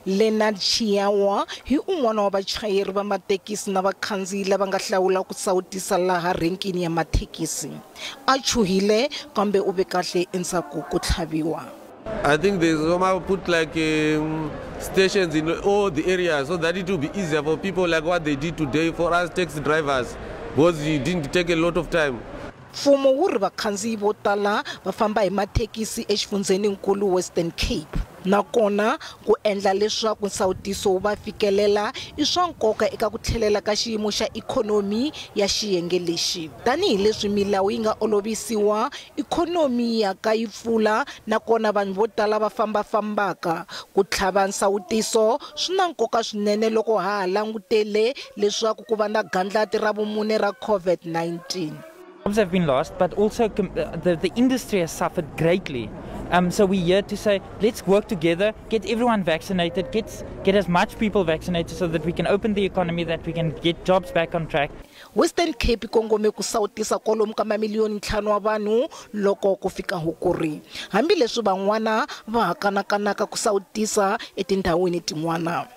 Leonard Chiawa hi un'wana wa vachayeri va mathekisi na vakhandziyi lava nga hlawula ku sawutisa laha renkini ya mathekisi. A chuhile kambe u ve kahle endzhaku ko tlhaviwa. I think they somehow put like stations in all the areas so that it will be easier for people, like what they did today for us taxi drivers, because it didn't take a lot of time. Mfumo wu ri vakhandziyi vo tala va famba hi mathekisi exifundzheninkulu Western Cape. Nakona ku endla leswaku nsawutiso wu va fikelela i swa nkoka eka ku tlhelela ka xiyimo xa ikhonomi ya xiyenge lexi. Tanihileswi milawu yi nga olovisiwa, ikhonomi ya ka yi pfula nakona vanhu vo tala va fambafambaka. Ku tlhava nsawutiso swi na nkoka swinene loko ha ha langutele leswaku ku va na gandlati ra vumune ra COVID-19. Jobs have been lost, but also the industry has suffered greatly. So we're here to say, let's work together, get everyone vaccinated, get as much people vaccinated so that we can open the economy, that we can get jobs back on track. Western Cape kongome ku sawutisa kwalomu ka mamiliyoni 5 wa vanhu loko ku fika Hukuri. Hambileswi van'wana va ha kanakanaka ku sawutisa etindhawini tin'wana.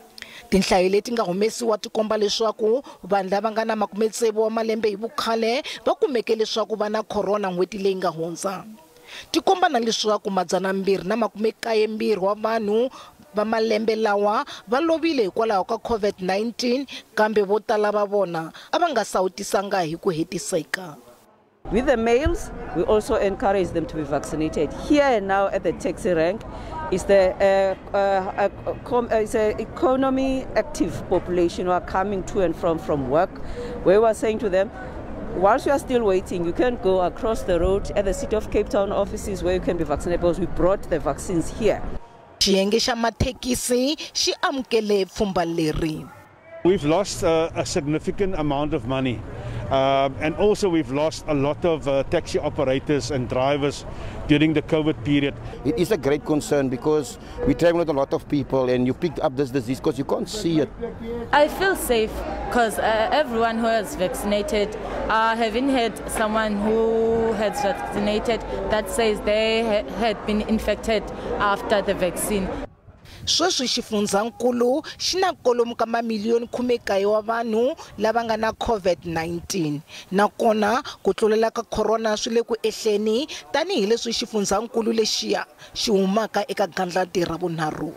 Tinhlayo leti nga humesiwa ti komba leswaku vanhu lava nga na 60 wa malembe hi vukhale va kumeke leswaku va na corona n'hweti leyi nga hundza. Ti komba na leswaku 292 wa vanhu va malembe lawa va lovile hikwalaho ka COVID-19, kambe vo tala va vona a va nga sawutisanga hi ku hetiseka. With the males, we also encourage them to be vaccinated. Here and now at the taxi rank is the economy active population who are coming to and from work, where we are saying to them, whilst you are still waiting, you can go across the road at the City of Cape Town offices where you can be vaccinated, because we brought the vaccines here. Xiyenge xa mathekisi xi amukele pfhumba leri. We've lost a significant amount of money. And also we've lost a lot of taxi operators and drivers during the COVID period. It is a great concern because we travel with a lot of people and you pick up this disease because you can't see it. I feel safe because everyone who has vaccinated, I haven't had someone who has vaccinated that says they had been infected after the vaccine. Sweswi xifundzankulu xi na kwalomu ka mamiliyoni 19 wa vanhu lava nga na COVID-19. Nakona ku tlulela ka corona swi le ku ehleni tanihileswi xifundzankulu lexiya xi humaka eka gandlati ra vunharhu.